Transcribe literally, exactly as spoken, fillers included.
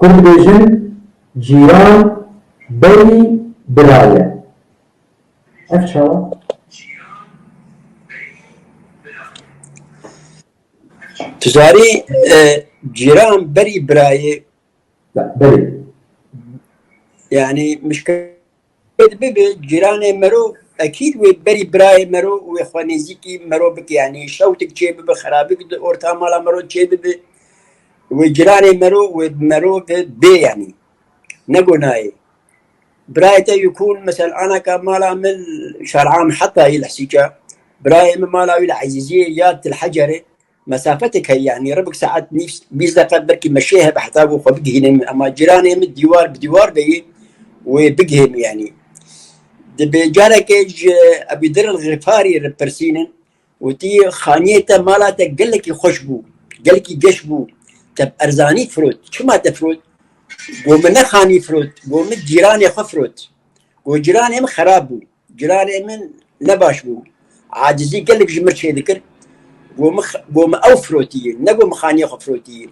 Dibêjin cîran berî bira ye. Ev çawa? Tu zarî e, cîran berî birayê. Berî. Yani mişkil bibi cîranê mero ekîd wê berî birayê mero wê xwe nêzîkî mero bike, yani şewtik çê bibi, xerabik di orta mala mero çê bibi, wê cîranê mero wê mero ve bê yani. Ne gonayê. Birayê te yekûn, mesela anaka mala min şaram heta yil hesîka. Birayê min mala wî li Ezîziyê ya Til Hecerê. Mesafetek heye, yani ribik saet nîv, bîst deqe belkî meşê hebe heta ku xwe bigihînim. Ama cîranê min dîwar bi dîwar de yî wê bigihêm yani. Dibê carekê ji Ebîdir el Xîfarî re pirsînin. Witî xaniyê te mala te gelekî xweş bû, gelekî geş bû. Te bi erzanî firot. Çima te firot? Go min ne xanî firot, go min cîranê xwe firot. Go cîranê min xerab bû. Cîranê min ne baş bû. Acizî gelek ji min çêdikir. Go min, go min ew firotiye, ne go min xaniyê xwe firotiye.